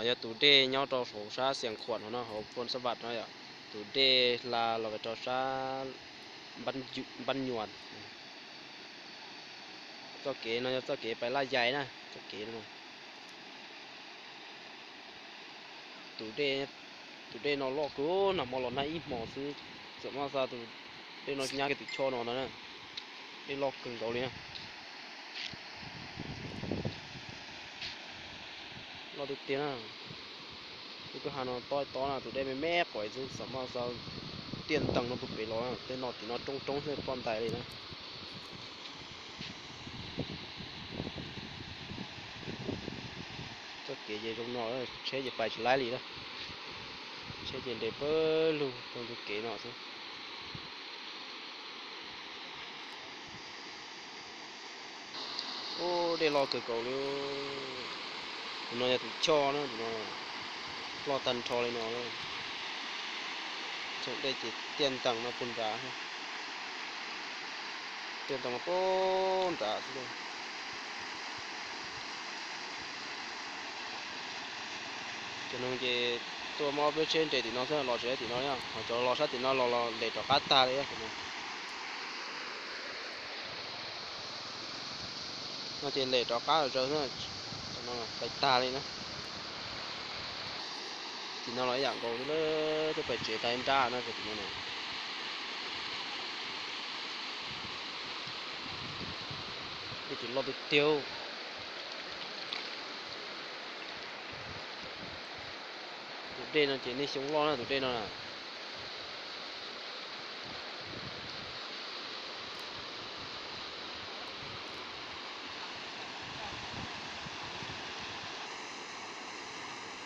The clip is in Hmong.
Yog tus dej nyob rau hauv sab Xias Khuam no, hauv Phoos Xab Vam no yom. Tus dej hla los rau sab Npab Nyuam. Txoj kev no yog txoj kev pais Laj Yais na, txoj kev no. Tus dej no loj kawg, nag hmo los nag ib hmos xwb, txawm muaj xa tus dej no nyab kiag tus choj no no na. Dej loj kawg nkaus li na. Loj tiag tiag na. Lub kwj ha no tob tob na, tus dej me me quav xwb, xam maj xa tiaj ntees no puag pem los, tej no tim no roob roob xwb poj ntais li na. Txoj kev ces zoo no, tsheb ces pais tsis laib li na. Tsheb ces nres pawg lug rau ntug kev no xwb. Ub, dej loj kawg nkaus li. Tus no yog tus choj na, tus no loj tag nrho li no. Txoom dej ces tiaj ntees no puag nrad, tiaj ntees no puag nrad xwb. Cov neeg ces tuaj muab peb tsheb nres tim no xwb, los tsev tim no, ho cov los sab tim no los los nres rov qab tag li. No ces nres rov qab los tsev xwb, pais tag li na. Tim no los ib yam nkaus li, twb pais tsev tag ib nrab na, tim no. Dej ces loj tiag tiag. Tus dej no ces niaj xyoo loj na tus dej no.